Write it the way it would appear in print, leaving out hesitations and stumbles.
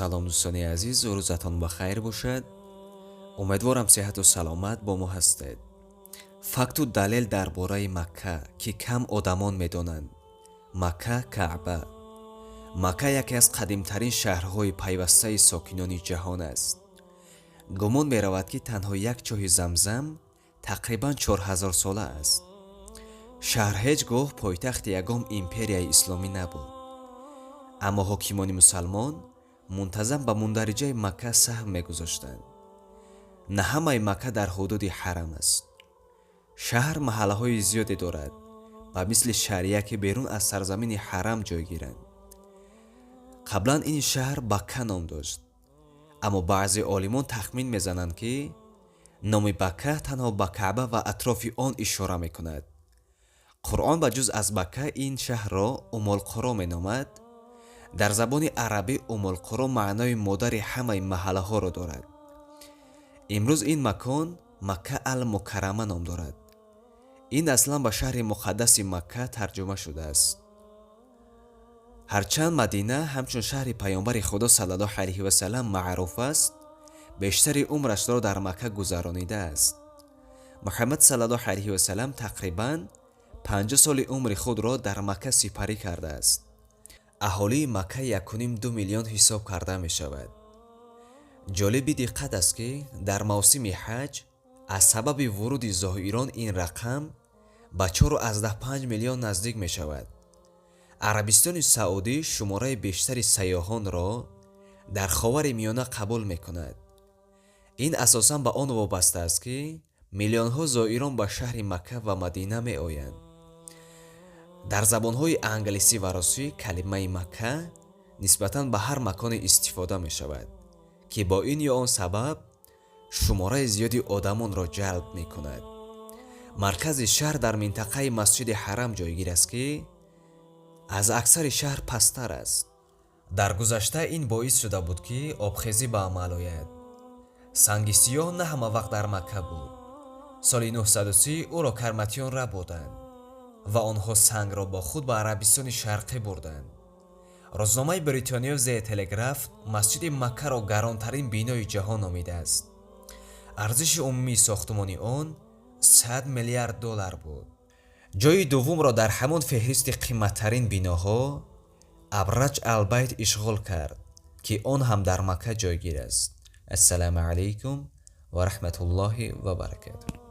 Салом, дӯстони азиз, рӯзатон ба хайр бошад. Умедворам, сиҳату саломат бо мо ҳастед. Факту далел дар бораи Макка, ки кам одамон медонанд. Макка, Каъба. Макка яке аз қадимтарин шаҳрҳои пайвастаи сокинони ҷаҳон аст. Гумон меравад, ки танҳо як чоҳи Замзам тақрибан 4000-сола аст. Шаҳр ҳеҷ гоҳ пойтахти ягон империяи исломӣ набуд, аммо ҳокимони мусалмон мунтазам ба мундариҷаи Макка саҳм мегузоштанд. На ҳамаи Макка дар ҳудуди ҳарам аст. Шаҳр маҳаллаҳои зиёде дорад, ба мисли Шария, ки берун аз сарзамини ҳарам ҷойгиранд. Қаблан ин шаҳр Бакка ном дошт, аммо баъзе олимон тахмин мезананд, ки номи Бакка танҳо ба Каъба ва атрофи он ишора мекунад. Қуръон ба ҷуз аз Бакка ин шаҳрро Умулқуро меномад. Дар забони арабӣ Умулқуро маънои модари ҳамаи маҳаллаҳоро дорад. Имрӯз ин макон Макка ал Мукаррама ном дорад. Ин аслан ба шаҳри муқаддаси Макка тарҷума шудааст. Ҳарчанд Мадина ҳамчун шаҳри Паёмбари Худо саллаллоҳу алайҳи васалам маъруф аст, бештари умрашро дар Макка гузаронидааст. Муҳаммад саллаллоҳу алайҳи васалам тақрибан 50 соли умри худро дар Макка сипарӣ кардааст. Аҳолии Макка 1,5-2 миллион ҳисоб карда мешавад. Ҷолиби диққат аст, ки дар мавсими ҳаҷ аз сабаби вуруди зоирон ин рақам ба 4,5 миллион наздик мешавад. Арабистони Саудӣ шумораи бештари сайёҳонро дар Ховари Миёна қабул мекунад. Ин асосан ба он вобаста аст, ки миллионҳо зоирон ба шаҳри Макка ва Мадина меоянд. Дар забонҳои англисӣ ва русӣ калимаи Макка нисбатан ба ҳар маконе истифода мешавад, ки бо ин ё он сабаб шумораи зиёди одамонро ҷалб мекунад. Маркази шаҳр дар минтақаи Масҷиди Ҳарам ҷойгир аст, ки аз аксари шаҳр пасттар аст. Дар гузашта ин боис шуда буд, ки обхезӣ ба амал ояд. Санги сиёҳ на ҳама вақт дар Макка буд. Соли 930 ӯро карматиён рабуданд ва онҳо сангро бо худ ба Арабистони Шарқӣ бурданд. Рӯзномаи бритониё The Telegraph масҷиди Маккаро гаронтарин бинои ҷаҳон номидааст. Арзиши умумии сохтумони он 100 миллиард доллар буд. Ҷои дуввумро дар ҳамон феҳристи қиматтарин биноҳо Абраҷ Албайт ишғол кард, ки он ҳам дар Макка ҷойгир аст. Ассалому алайкум ва раҳматуллоҳи ва баракатуҳ.